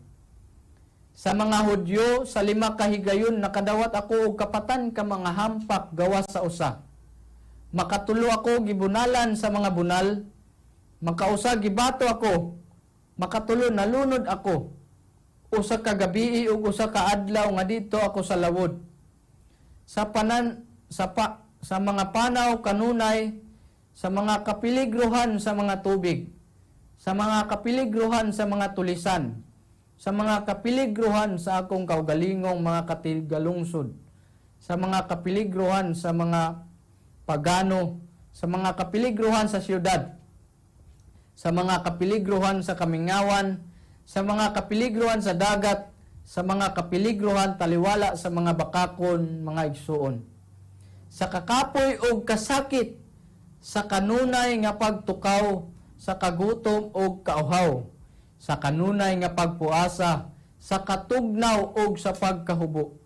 Sa mga Hudyo, sa 5 ka higayon, nakadawat ako og kapatan ka mga hampak gawas sa usa. Makatulo ako gibunalan sa mga bunal. Makausa gibato ako. Makatulo nalunod ako. Usa ka gabii ug usa ka adlaw nga didto ako sa lawod. Sa panan sa pa, sa mga panaw kanunay, sa mga kapiligruhan sa mga tubig, sa mga kapiligruhan sa mga tulisan, sa mga kapiligruhan sa akong kaugalingong mga katigalungsod, sa mga kapiligruhan sa mga pagano, sa mga kapiligruhan sa siyudad, sa mga kapiligruhan sa kamingawan, sa mga kapiligruhan sa dagat, sa mga kapiligruhan taliwala sa mga bakakon, mga igsuon. Sa kakapoy og kasakit, sa kanunay nga pagtukaw, sa kagutom og kauhaw, sa kanunay nga pagpuasa, sa katugnaw og sa pagkahubo.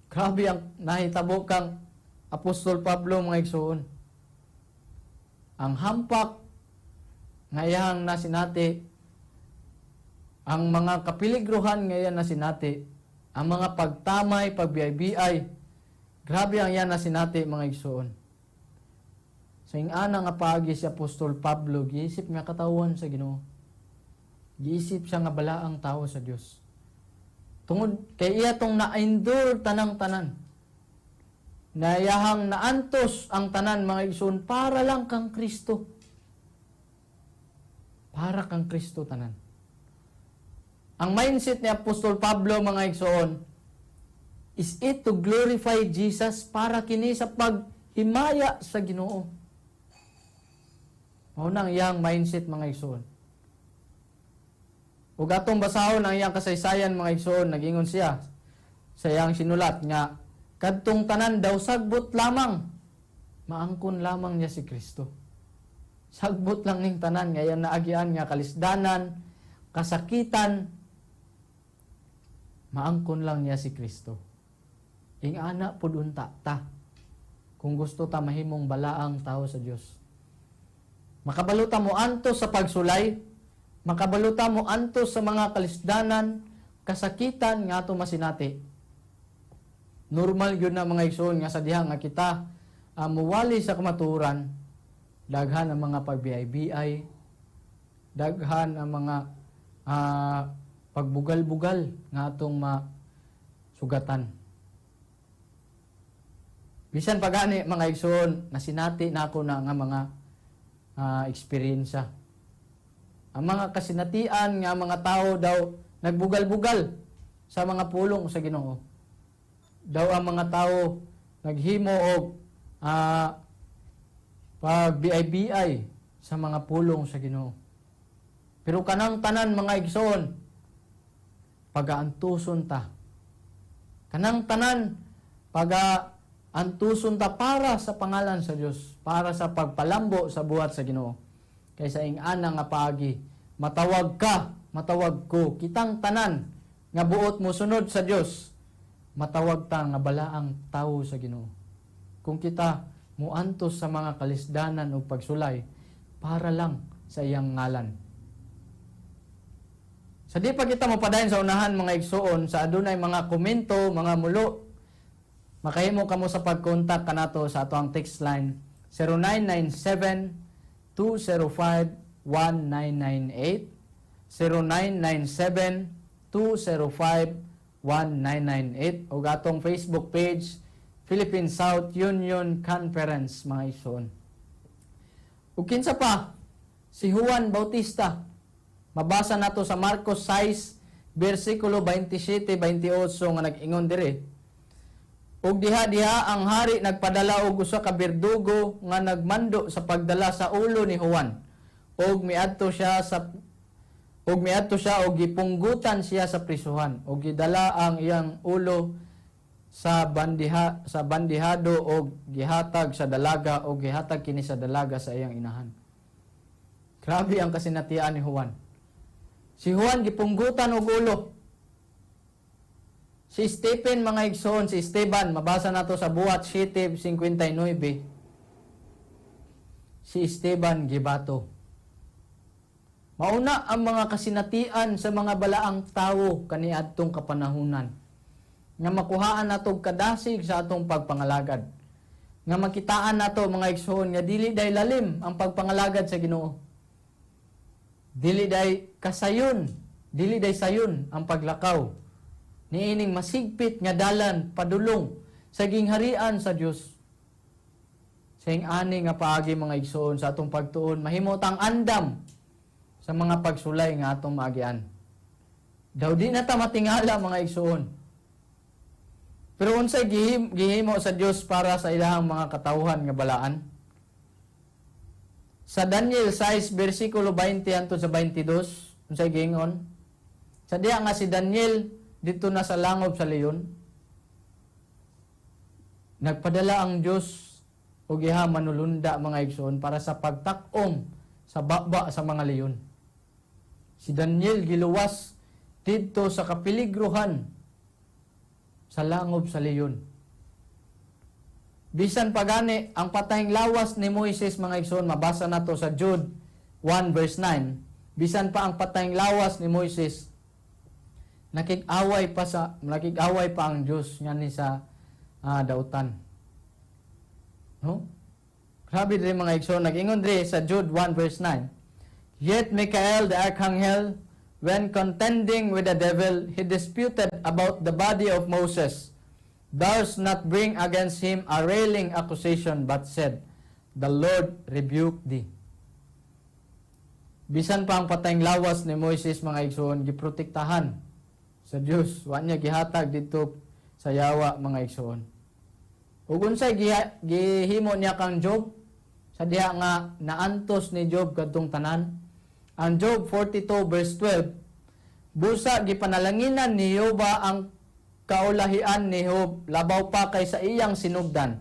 Grabe ang nahitabo kang Apostol Pablo, mga igsuon. Ang hampak nga iyang nasinati, ang mga kapiligruhan nga iyang nasinati, Ang mga pagtamay, pagbiyay-biyay, grabe ang iyang nasinati, mga igsoon. Sa ingana nga paagi, si Apostol Pablo giisip nga katawhan sa Ginoo. Giisip siya nga balaang tao sa Dios. Tungod kay iya tong na-endure tanang tanan. Nayahang naantos ang tanan, mga igsoon, para lang kang Kristo. Para kang Kristo tanan. Ang mindset ni Apostol Pablo, mga igsoon, is it to glorify Jesus, para kini sa paghimaya sa Ginoo. Mao nang iyang mindset, mga igsoon. Ug atong basahon ang iyang kasaysayan, mga igsoon, nagingon siya sa iyang sinulat nga kadtong tanan daw sagbot lamang, maangkon lamang niya si Kristo. Sagbot lang ning tanan nga iyang naagian nga kalisdanan, kasakitan, maangkon lang niya si Kristo. Ingana pud unta ta kung gusto ta mahimong balaang tao sa Dios. Makabalo ta mo antos sa pagsulay, makabalo ta mo antos sa mga kalisdanan, kasakitan nga ato masinati. Normal gyud na, mga igsoon, nga sa diha nga kita muwali sa kamatuoran, daghan ang mga pagbiay-biay, daghan ang mga pagbugal-bugal nga atong masugatan. Bisan pa gani, mga igsoon, nasinati nako na nga mga eksperyensya. Ang mga kasinatian nga mga tao daw nagbugal-bugal sa mga pulong sa Ginoo. Daw ang mga tao naghimo og pag-BI-BI sa mga pulong sa Ginoo. Pero kanang tanan, mga igsoon, pagaantuson ta. Kanang tanan, pagaantuson ta para sa pangalan sa Dios, para sa pagpalambo sa buhat sa Ginoo. Kaysa ing-ana nga paagi, matawag ka, matawag ko, kitang tanan nga buot mo sunod sa Dios, matawag ta nga balaang tawo sa Ginoo. Kung kita muantos sa mga kalisdanan o pagsulay para lang sa iyang ngalan. Sa di pa kita mapadayon sa unahan, mga igsuon, sa adunay mga komento, mga mulo, makahimo kamo sa pagkontak kanato sa ato ang text line 0997 205 1998, 0997 205 1998, o atong Facebook page, Philippine South Union Conference, mga igsoon. Ug kinsa pa? Si Juan Bautista. Mabasa nato sa Marcos 6 versikulo 27 28 nga nag-ingon diri. Ug diha-diha ang hari nagpadala og usa ka berdugo nga nagmando sa pagdala sa ulo ni Juan. Ug miadto siya og gipunggutan siya sa prisuhan ug gidala ang iyang ulo sa bandihado og gihatag sa dalaga, og gihatag kini sa dalaga sa iyang inahan. Grabe ang kasinatian ni Juan. Si Juan gipunggutan og ulo. Si Stephen, mga igsoon, si Esteban, mabasa nato sa Buhat 7:59. Si Esteban gibato. Mauna ang mga kasinatian sa mga balaang tawo kaniadtong kapanahunan nga makuhaan nato og kadasig sa atong pagpangalagad. Nga makitaan nato, mga igsoon, nga dili day lalim ang pagpangalagad sa Ginoo. Dili day kasayon, dili day sayon ang paglakaw niining masigpit nga dalan padulong sa gingharian sa Dios. Sa ani nga paagi, mga igsoon, sa atong pagtuon, mahimo tang andam sa mga pagsulay nga atong maagian. Daw di na ta matingala, mga igsoon. Pero unsay gihimo sa Dios para sa ilahang mga katawhan nga balaan? Sa Daniel 6 versikulo 20 hangtod sa 22, unsay giingon? Sa diha nga si Daniel didto na sa langob sa leon, nagpadala ang Dios og iha manulunda, mga igsoon, para sa pagtak-om sa baba sa mga leon. Si Daniel giluwas didto sa kapiligruhan sa langob sa leon. Bisan pagani ang patayng lawas ni Moises, mga igsoon, mabasa nato sa Jude 1 verse 9. Bisan pa ang patayng lawas ni Moises, Nakig-away pa ang Dios ngani sa dautan. No? Grabe diri, mga igsoon, nag-ingon diri sa Jude 1 verse 9. "Yet Michael the archangel, when contending with the devil, he disputed about the body of Moses, does not bring against him a railing accusation, but said, 'The Lord rebuke thee.'" Bisan pa ang patayng lawas ni Moises, mga igsoon, giprotektahan sa Dios. Wa niya gihatag didto sa yawa, mga igsoon. Ug unsay gihimo niya kang Job sa diha nga naantos ni Job kadtong tanan? Ang Job 42 verse 12, "Busa gipanalanginan ni Jehova ang kaulahian ni Job labaw pa kay sa iyang sinugdan.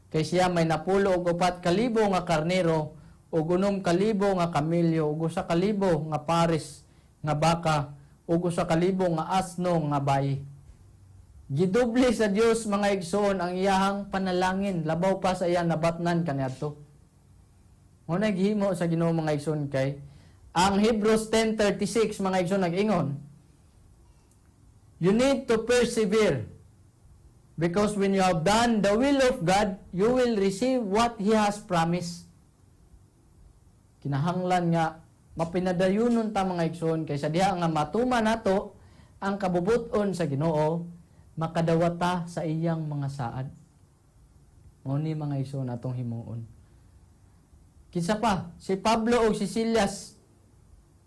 Kay siya may 94,000 nga karnero ug 6,000 nga kamelyo ug 1,000 nga pares nga baka ug 1,000 nga asno nga bayi." Gidoble sa Dios, mga igsoon, ang iyahang panalangin labaw pa sa iyang nabatnan kaniadto. Mao na gihimo sa Ginoo, mga igsoon, kay ang Hebrews 10:36, mga igsoon, nag-ingon, "You need to persevere because when you have done the will of God, you will receive what He has promised." Kinahanglan nga mapinadayunon ta, mga igsoon, kay sa diha nga matuman nato ang kabubuton sa Ginoo, makadawat ta sa iyang mga saad. Mao ni, mga igsoon, atong himuon. Kinsa pa? Si Pablo o si Silas.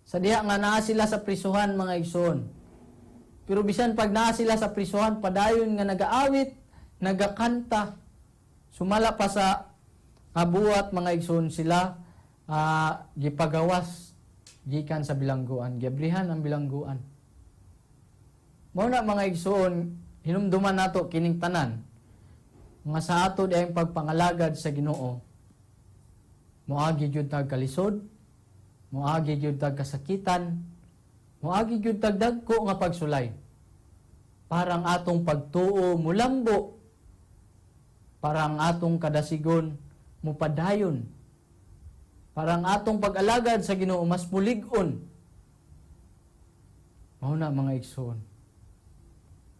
Sa diha nga naa sila sa prisuhan, mga igsoon. Pero bisan pag naa sila sa prisuhan, padayon nga nagaawit, nagakanta. Sumala pa sa kabuhat, mga igsoon, sila gipagawas gikan sa bilangguan. Giabrihan ang bilangguan. Mao na, mga igsoon, hinumduman nato kining tanan nga sa ato diyang pagpangalagad sa Ginoo, moagi gyud tag kalisod, moagi gyud tag kasakitan, moagi gyud tag dagko nga pagsulay. Parang atong pagtuo mulambo, para ang atong kadasigon mupadayon, para ang atong pag-alagad sa Ginoo mas mulig-on. Mao na, mga igsoon.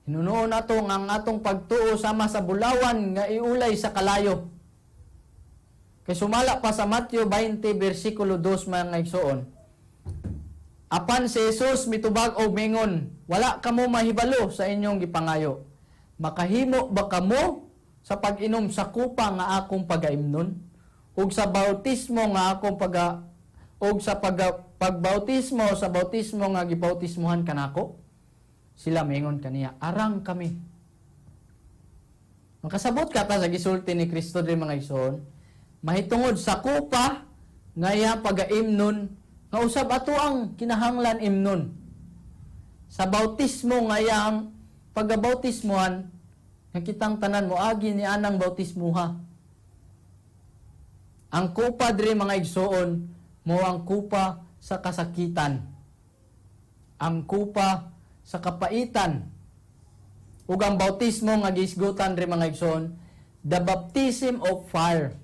Hinunoon nato nga ang atong pagtuo sama sa bulawan nga iulay sa kalayo. Kay sumala pa sa Matthew 20 bersikulo 2, mga igsoon, "Apan si Jesus mitubag og mingon, 'Wala kamo mahibalo sa inyong gipangayo. Makahimo ba kamo sa pag-inom sa kupa nga akong pagaimnon? Ug sa bautismo nga akong paga ug sa pag pagbautismo sa bautismo nga gibautismohan kanako?' Sila mingon kaniya, 'Arang kami.'" Makasabot ka ta sa gisulti ni Kristo diri, mga igsoon, mahitungod sa kupa nga iya pagaimnon nga usab ato ang kinahanglan imnon. Sa bautismo nga iyang pagabautismohan, nga kitang tanan moagi ni anang bautismuha. Ang kupa diri, mga igsoon, mo ang kupa sa kasakitan. Ang kupa sa kapaitan. Ug ang bautismo nga giisgutan diri, mga igsoon, the baptism of fire.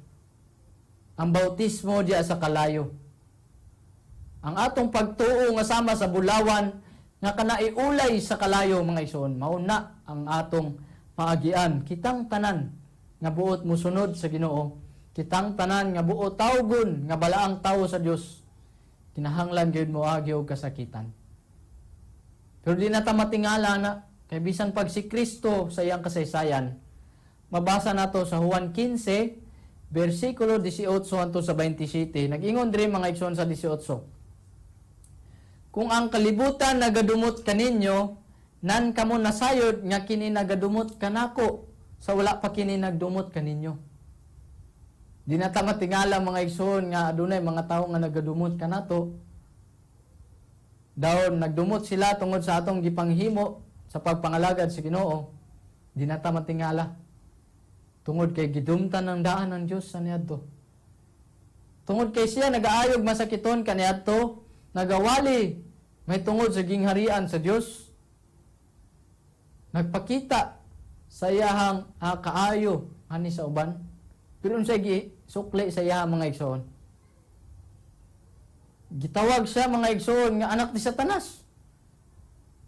Ang bautismo diya sa kalayo. Ang atong pagtuo nga sama sa bulawan nga kanaiulay sa kalayo, mga igsoon, mao na ang atong maagian. Kitang tanan nga buot musunod sa Ginoo, kitang tanan nga buot tawgon nga balaang tawo sa Dios, kinahanglan gyud moagi og kasakitan. Pero di na ta matingala na kay bisan pag si Kristo sa iyang kasaysayan, mabasa nato sa Juan 15 bersikulo 18 hangtod sa 27. Nag-ingon diri, mga igsoon, sa 18, "Kung ang kalibutan nagadumot kaninyo, nan kamo nasayod nga kini nagadumot kanako sa wala pa kini nagdumot kaninyo." Di na ta matingala, mga igsoon, nga adunay mga tawo nga nagadumot kanato. Daw nagdumot sila tungod sa atong gipanghimo sa pagpangalagad sa Ginoo. Di na ta matingala. Tungod kay gidumtan ng daan ng Dios sa niadto. Tungod kay siya nagaayog masakiton kaniadto, nagawali may tungod sa gingharian sa Dios. Nagpakita sa iyahang kaayo ani sa uban. Pero unsay gisukli sa iya, mga igsoon? Gitawag siya, mga igsoon, nga anak ni Satanas.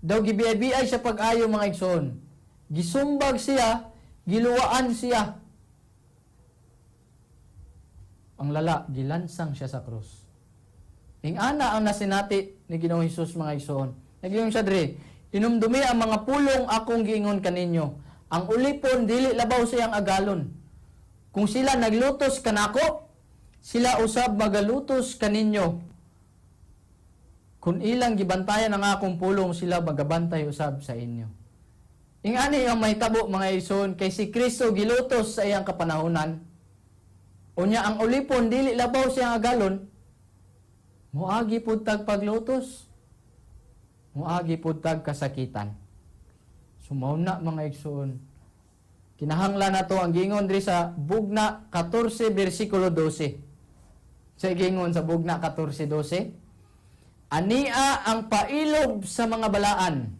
Daw gibiay-biay siya pag-ayo, mga igsoon. Gisumbag siya, giluwaan siya. Ang lala, gilansang siya sa krus. Ing-ana ang nasinati ni Ginoong Hesus, mga igsoon. Nag-ingon siya diri, "Inumdumi ang mga pulong akong giingon kaninyo. Ang ulipon dili labaw sa iyang agalon. Kung sila naglutos kanako, sila usab magalutos kaninyo. Kung ilang gibantayan ang akong pulong, sila magabantay usab sa inyo." Ingani ang mahitabo, mga igsoon, kay si Kristo gilutos sa iyang kapanahonan. Unya ang ulipon dili labaw sa iyang agalon, muagi pud tag paglutos. Muagi pud tag kasakitan. So mao na, mga igsoon. Kinahanglan nato ang gingon diri sa Bugna 14 bersikulo 12. Sa gingon sa Bugna 14:12, "Ania ang pailob sa mga balaan.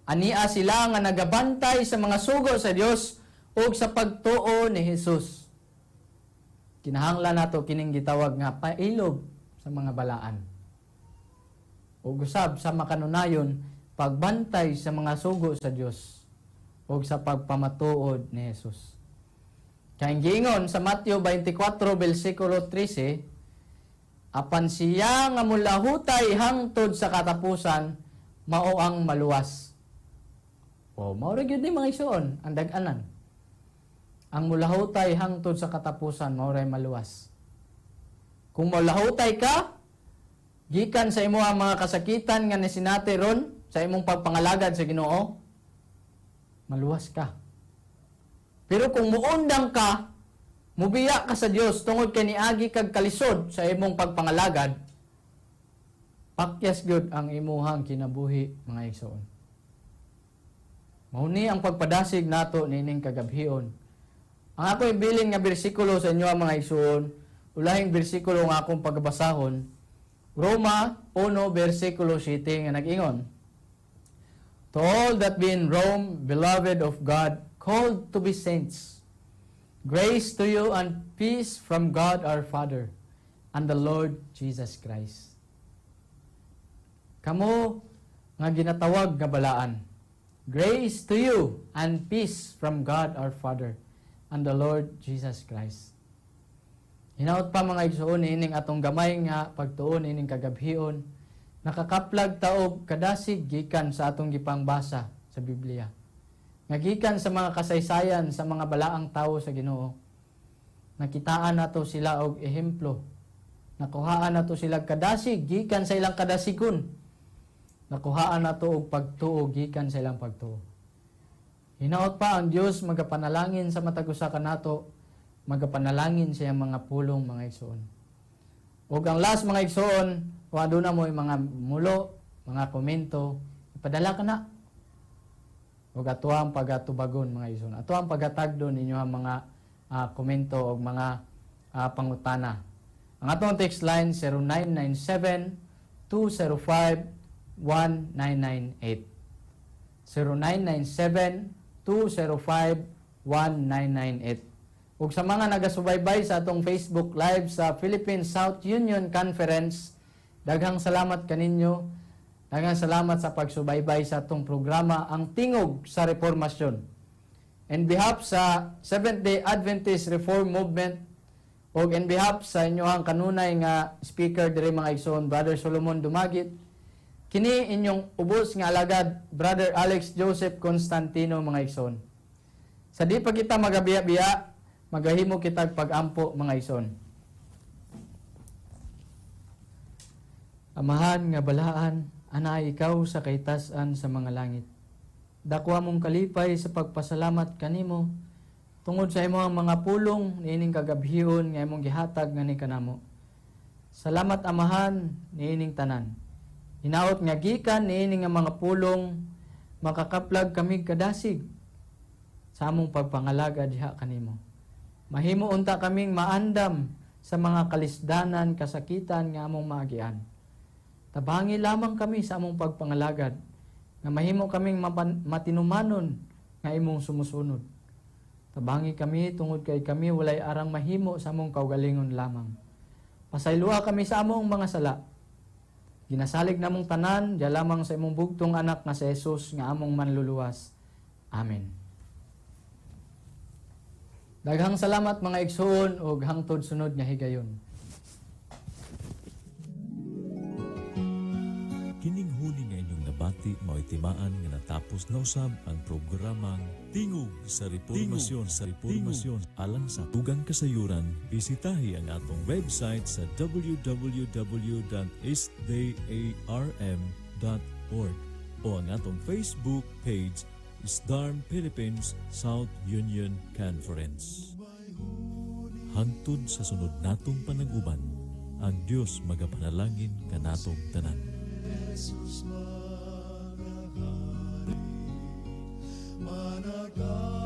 Ania sila nga nagabantay sa mga sugo sa Dios ug sa pagtuo ni Jesus." Kinahanglan nato kining gitawag nga pailob sa mga balaan. Ug usab sa makanunayon, pagbantay sa mga sugo sa Dios ug sa pagpamatuod ni Jesus. Kay giingon sa Mateo 24 bersikulo 13, "Apan siya nga mulahutay hangtod sa katapusan, mao ang maluwas." O, mao ra gyud ni, mga igsoon, ang dag-anan. Ang mulahutay hangtod sa katapusan, mao ray maluwas. Kung mulahutay ka, gikan sa imo ang mga kasakitan nga nisinati ron sa imong pagpangalagad sa Ginoo, maluwas ka. Pero kung muundang ka, mubiya ka sa Dios tungod kay niagi kag kalisod sa imong pagpangalagad, pakyas gyud ang imuhang kinabuhi, mga igsoon. Mao ni ang pagpadasig nato niining kagabhion. Ang ako ibilin nga bersikulo sa inyo, mga igsoon, ulahing bersikulo nga akong pagbasahon, Roma 1 bersikulo 7 nga nag-ingon, "To all that be in Rome, beloved of God, called to be saints, grace to you and peace from God our Father and the Lord Jesus Christ." Kamo nga ginatawag nga balaan, grace to you and peace from God our Father and the Lord Jesus Christ. Hinaot pa, mga igsoon, ining atong gamay nga pagtuon ining kagabhion, nakakaplag ta og kadasig gikan sa atong gipangbasa sa Biblia, nga gikan sa mga kasaysayan sa mga balaang tawo sa Ginoo. Nakitaan nato sila og ehemplo. Nakuhaan nato sila kadasig gikan sa ilang kadasigon. Nakuhaan nato og pagtuo gikan sa ilang pagtuo. Hinaot pa ang Dios magapanalangin sa matag usa kanato, magapanalangin sa iyang mga pulong, mga igsoon. Ug ang last, mga igsoon, kung aduna mo mga mulo, mga komento, ipadala ka na. Ug ato ang pagatubagon, mga igsoon. Ato ang pagatagdo ninyo ang mga komento ug mga pangutana. Ang atong text line 0997 205 1998. 0997 205 1998. Ug sa mga nagasubaybay sa atong Facebook Live sa Philippine South Union Conference, daghang salamat kaninyo. Daghang salamat sa pagsubaybay sa atong programa, Ang Tingog sa Reformasyon. In behalf sa Seventh-day Adventist Reform Movement ug in behalf sa inyohang kanunay nga speaker diri, mga igsoon, Brother Solomon Dumagit, kini inyong ubos nga alagad, Brother Alex Joseph Constantino, mga igsoon. Sa di pa kita magabiya-biya, magahimo kitag pag-ampo, mga igsoon. Amahan nga balaan, anaa ikaw sa kaitasan sa mga langit. Dako among kalipay sa pagpasalamat kanimo tungod sa imong mga pulong niining kagabhion nga imong gihatag ngani kanamo. Salamat, Amahan, niining tanan. Hinaot nga gikan niini nga mga pulong makakaplag kami kadasig sa among pagpangalaga diha kanimo. Mahimo unta kaming maandam sa mga kalisdanan, kasakitan nga among maagian. Tabangi lamang kami sa among pagpangalagad, nga mahimo kaming matinumanon nga imong sumusunod. Tabangi kami tungod kay kami walay arang mahimo sa among kaugalingon lamang. Pasayloa kami sa among mga sala. Ginasalig namong tanan diya lamang sa imong bugtong anak nga si Jesus nga among manluluwas. Amen. Daghang salamat, mga igsoon, ug hangtod sunod nga higayon. Kining huni nga inyong nabati mao'y timaan nga natapos na usab ang programang Tingog sa Reformasyon sa Reformasyon. Alang sa tugang kasayuran, bisitahi ang atong website sa www.sdarm.org o ang atong Facebook page, SDARM Philippines South Union Conference. Hangtod sa sunod natong panag-uban, ang Dios magapanalangin kanatong tanan. Jesus managari, managari.